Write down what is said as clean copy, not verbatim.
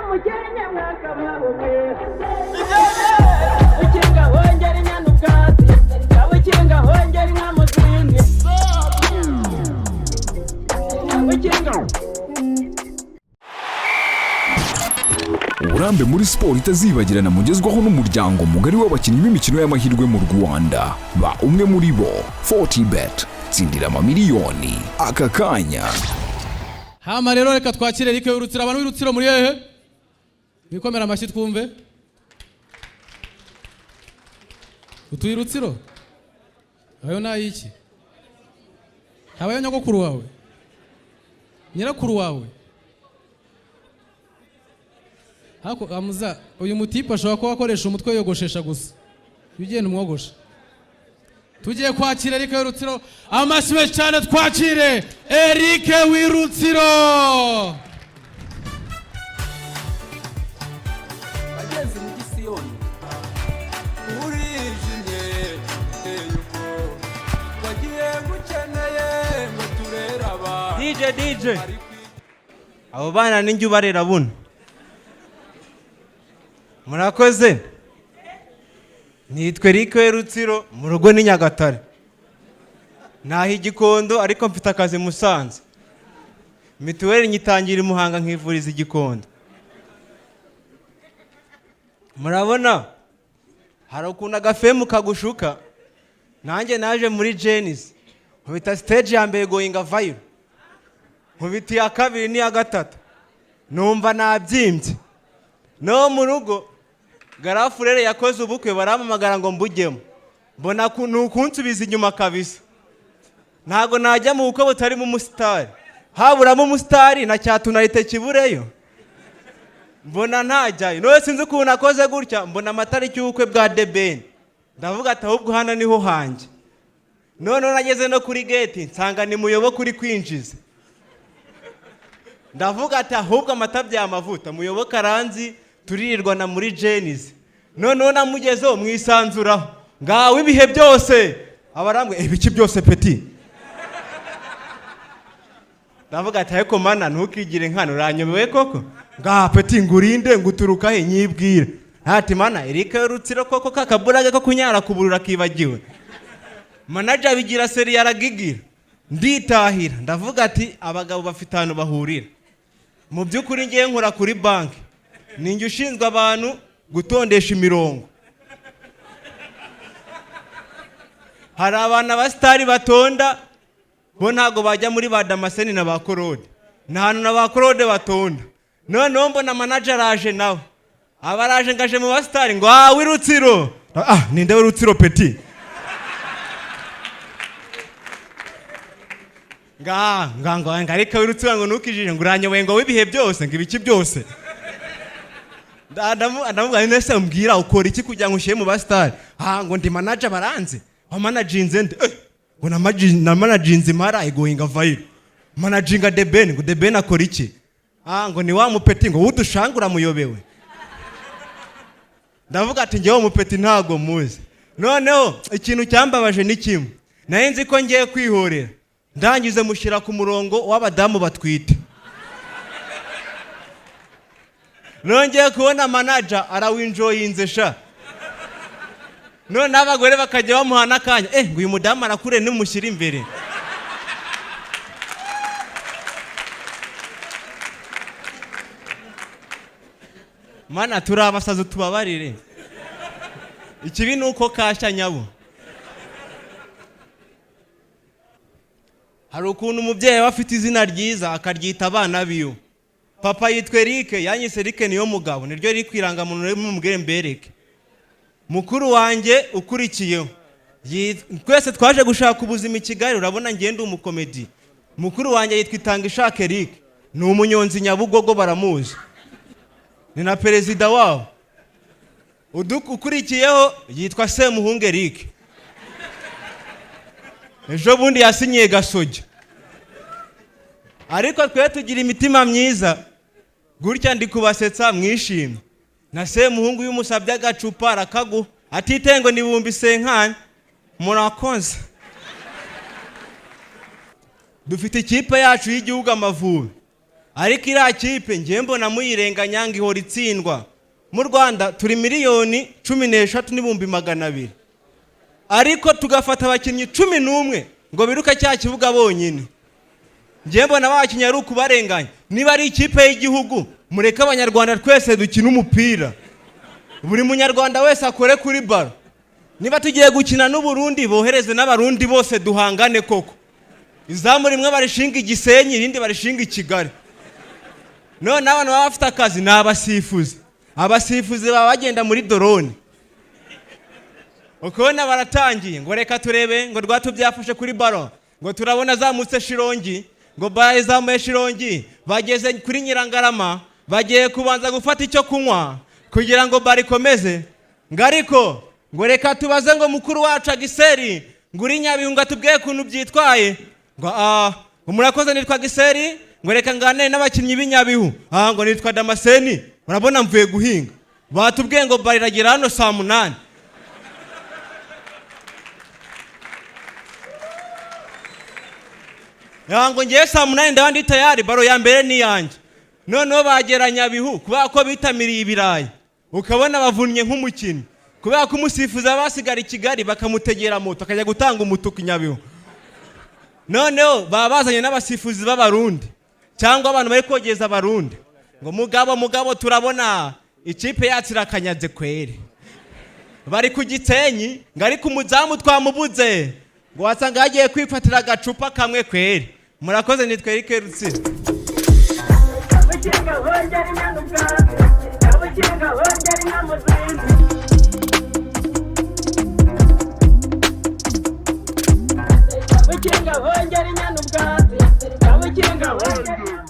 Umukenke mwakabaho mwe. Ukinga hongera inyana ubwatsi, ukinga hongera inka mu zindi, ukinga. Uburambe muri siporo itazibagirana mugezwaho n'umuryango mugari w'abakinnyi b'imikino y'amahirwe mu Rwanda. Ba umwe muri bo. 40Bet, tsindira amamiliyoni aka kanya. Hama rero reka twakire Eric w'Urutsiro. Abantu b'Urutsiro muri hehe? Bikomera amashyi twumve. Utuye Rutsiro? Ayo ni ay'iki? Habayo nyogokuru wawe, nyirakuru wawe? Hako amuza uyu mutipe ashobora kuba akoresha umutwe yogoshesha gusa. Iyo ugenda umwogosha. Tugiye kwakira Eric w'Urutsiro. Amashyi menshi cyane, twakire Eric w'Urutsiro. Bagenzi mu Gisiyoni, urijimye yuko wagiye gukeneye ngo turere abantu. DJ, DJ, abo bana ninjye ubarera buno. Murakoze. Nitwe Eric Rutsiro, mu rugo ni Nyagatare, naha Igikondo, ariko mfite akazi Musanze. Mituweli nyitangira i Muhanga, nkivuriza Igikondo. Murabona hari ukuntu agafemu kagushuka. Nanjye naje muri Gen-Z, nkubita stage ya mbere going viral, nkubita iya kabiri n'iya gatatu, numva nabyimbye. No mu rugo garafurere yakoze ubukwe, barampamagara ngo mbujyemo, mbona ni ukunsubiza inyuma kabisa. Ntabwo najya mu bukwe butarimo umusitari, haburamo umusitari na cyatunarite kibureyo, mbona ntajyayo. None sinzi ukuntu nakoze gutya, mbona amatariki y'ubukwe bwa The Ben, ndavuga ati: "Ahubwo hano niho hanjye." Noneho nageze no kuri gate, nsanga ni Muyoboke uri kwinjiza. Ndavuga ati: "Ahubwo amata byamavuta, Muyoboke aranzi, turirirwana muri Gen-Z." Noneho namugezeho mwisanzuraho, ngawe ibihe byose abarambwe ibiki byose petit. Ndavuga ati: "Ariko mana, ntukigire nkano, uranyobewe koko." Ngaha petit, ngurinde nguturuka he? Nyibwira ntati: "Mana, Eric Rutsiro koko, kakaburage ko kunyara kuburura kibagiwe." Manager bigira seri, aragigira, nditahira. Ndavuga ati: "Abagabo bafite ahantu bahurira." Mu by'ukuri ngiye nkora kuri banki, ninjye ushinzwe abantu gutondesha imirongo. Hari abantu abasitari batonda, bo ntabwo bajya muri ba Damascene na ba Korode, nta hantu na ba Korode batonda. Noneho mbona manager araje, nawe aba araje, ngaje mu basitari ngo: "Ah, w'Irutsiro." "Ah, ninde w'Irutsiro petit?" Nga nga ngo nga ariko w'Irutsiro ngo ntukijije, ngo uranyoboye, ngo w'ibihe byose, ngo ibiki byose. Ndamubwira nti: "Ese mbwira, ukora iki kugira ngo ushyire mu basitari?" "Ah," ngo, "ndi manager." "Baranze, wamanaginze nde?" "Eh," ngo, "namanaginze imara igoinga viral, managinga The Ben." Ngo: "The Ben akora iki?" "Ah," ngo, "ni wa mupeti ngo wudushanga uramuyobewe." Ndavuga ati: "Njyewe mupeti ntago muzi." Noneho ikintu cyambabaje ni kimwe: nari nzi ko ngiye kwihorera, ndangize mushyira ku murongo w'abadamu batwite. Nongeye kubona manager arawinjoyinze sha. None abagore bakajya bamuha n'akanya, ngo: "Uyu mudamu arakure, nimushyire imbere." Mana, turi abasazi, tubabarire. Ikibi ni uko kashya nyabo. Hari ukuntu umubyeyi aba afite izina ryiza akaryita abana biwe. Papa yitwa Eric, yanyise Eric niyo mugabo, niryo riri ku irangamuntu rero, mumubwire mbereke. Mukuru wanjye ukurikiyeho, twese twaje gushaka ubuzima i Kigali. Urabona ngende umukomedi. Mukuru wanjye yitwa Itanga Ishaka Eric, ni umunyonzi Nyabugogo, baramuzi, ni na perezida wabo. Ukurikiyeho yitwa Semuhungu Eric, ejo bundi yasinyiye Gasogi. Ariko twe tugira imitima myiza gutya, ndi kubasetsa mwishimye. Na Semuhungu iyo umusabye agacupa arakaguha, atiteye ngo nibumbi senkani. Murakoze. Dufite ikipe yacu y'igihugu Amavubi. Ariko iriya kipe ngiye mbona muyirenganya ngo ihora itsindwa. Mu Rwanda turi 13,200,000, ariko tugafata abakinnyi 11 ngo biruke cya kibuga bonyine. Ngiye mbona abakinnyi ari ukubarenganya. Niba ari ikipe y'igihugu, mureke Abanyarwanda twese dukine umupira, buri munyarwanda wese akore kuri baro. Niba tugiye gukina n'Uburundi, bohereze n'Abarundi bose duhangane koko. Izamu rimwe barishinga Igisenyi, irindi barishinga i Kigali. None abantu baba bafite akazi ni abasifuzi. Abasifuzi baba bagenda muri drone, ukabona baratangiye ngo reka turebe, ngo Rwatubyafashe kuri baro, ngo turabona azamutse Shirongi, ngo bazamuye Shirongi, bageze kuri Nyirangarama, bagiye kubanza gufata icyo kunywa kugira ngo baro ikomeze. Ngo ariko ngo reka tubaze ngo mukuru wacu Agiseri ngo uri Nyabihu ngo atubwiye ukuntu byitwaye. Ngo ah, ngo murakoze, nitwa Giseri, ngo reka nganire n'abakinnyi b'Inyabihu. Ah, ngo nitwa Damascene, urabona mvuye guhinga, batubwiye ngo baro iragera hano saa 8. Ngo ngewe saa 8 ndaba ndi tayari, baro ya mbere ni iyanjye. Noneho bagera Nyabihu, kubera ko bitamiriye ibirayi, ukabona bavunnye nk'umukinnyi, kubera ko umusifuzi aba asigara i Kigali bakamutegera moto akajya gutanga umutuku i Nyabihu. Noneho baba bazanye n'abasifuzi b'Abarundi cyangwa abantu bari kogeza Abarundi, ngo mugabo mugabo, turabona ikipe yacu irakanyaze kweri, bari ku Gisenyi, ngo ariko umuzamu twamubuze, ngo wasanga yagiye kwifatira agacupa kamwe kweri. Murakoze, nitwa Eric Rutsiro. Ukinga hongera inyana ubwatsi, ukinga hongera inka mu zindi. Ukinga hongera inyana ubwatsi, ukinga hongera.